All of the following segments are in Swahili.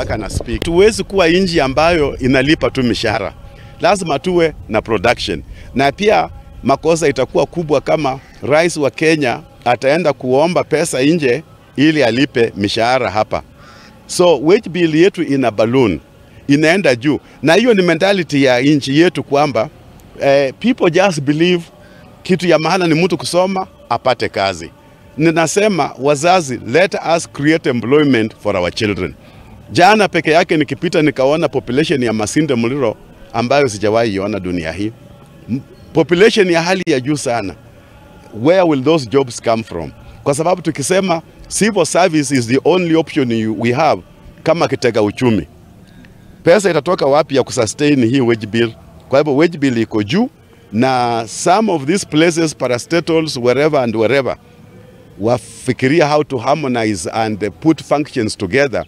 mpaka na speak. Tuwezi kuwa nchi ambayo inalipa tu mishahara, lazima tuwe na production. Na pia makosa itakuwa kubwa kama rais wa Kenya ataenda kuomba pesa nje ili alipe mishahara hapa. So wage bill yetu ina balloon, inaenda juu, na hiyo ni mentality ya nchi yetu kwamba people just believe kitu ya maana ni mtu kusoma apate kazi. Ninasema wazazi, let us create employment for our children. Jana peke yake nikipita nikaona population ya Masinde Muliro ambayo sijawahi iona dunia hii. Population ya hali ya juu sana. Where will those jobs come from? Kwa sababu tukisema civil service is the only option we have kama kitega uchumi, pesa itatoka wapi ya kusustain hii wage bill? Kwa hivyo wage bill iko juu, na some of these places, parastatals, wherever and wherever, wafikiria how to harmonize and put functions together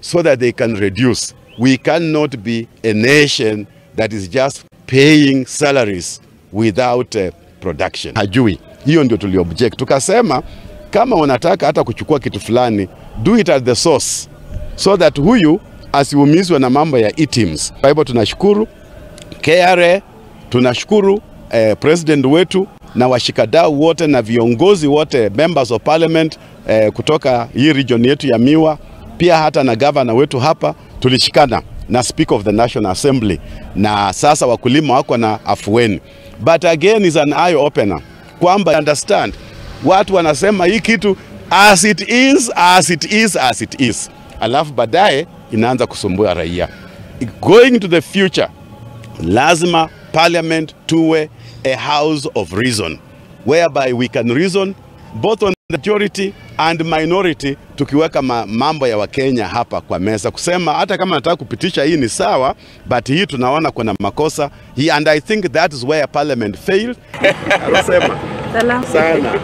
so that they can reduce. We cannot be a nation that is just paying salaries without production. Hajui. Hiyo ndio tuliobject. Tukasema kama unataka hata kuchukua kitu fulani, do it at the source so that huyu asiumizwe na mambo ya eTIMS. Kwa hivyo tunashukuru KRA, tunashukuru president wetu na washikadau wote na viongozi wote, members of parliament kutoka hii region yetu ya Miwa, pia hata na governor wetu hapa tulishikana na Speaker of the National Assembly, na sasa wakulima wako na afueni. But again is an eye opener kwamba understand watu wanasema hii kitu as it is, as it is, as it is, alafu baadaye inaanza kusumbua raia. Going to the future, lazima parliament tuwe a house of reason whereby we can reason both on the majority and minority, tukiweka mambo ya Wakenya hapa kwa meza kusema hata kama nataka kupitisha hii ni sawa, but hii tunaona kuna makosa hii, and I think that is where parliament failed. Arasema sana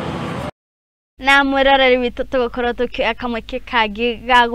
na mwiroreri witũ tũgũkorwo tũkĩoya kamweke kangĩ ga